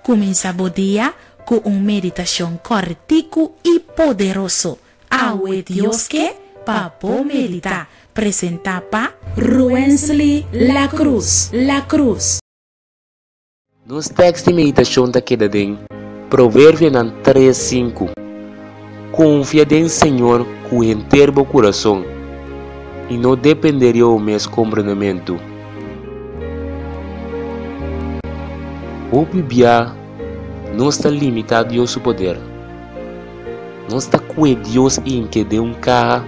Kuminsá bo dia ku un meditashon kòrtiku i poderoso. Awe Dios ke pa bo meditá. Presentá pa Ruensly La Cruz. La Cruz. Nos tèks di meditashon ta keda den Proverbionan tres, sinku, Konfia den Señor ku henter bo kurason, i no dependé di bo mes komprendementu. Hopi bia nos ta limitá Dios su poder. Nos ta kue Dios inke den un kaha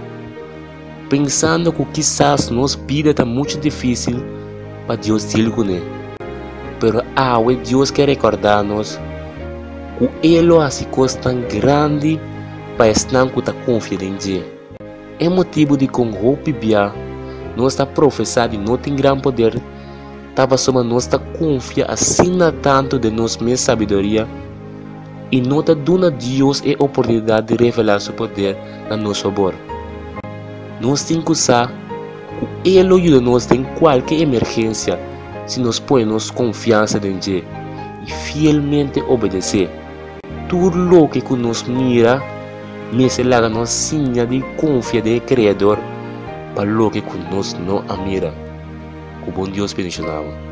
pensando ku kisas nos bida ta muchu difísil pa Dios deal kuné. Pero awe Dios ke rekordá nos ku E lo hasi kosnan grandi pa esnan ku ta konfia den dje. E motibu dikon hopi bia nos ta profesá di no tin gran poder ta pasobra nos ta konfia asina tantu den nos mes sabiduria i no ta duna Dios e oportunidat di revelá su poder na nos fabor. Nos tin ku sa ku E lo yuda nos den kualke emergensia si nos pone nos konfiansa den dje i fielmente obedes'é. Tur loke ku nos mira mester laga nos siña di konfia den e Kreador pa loke ku nos no a mira. Ku bon Dios bendishoná bo.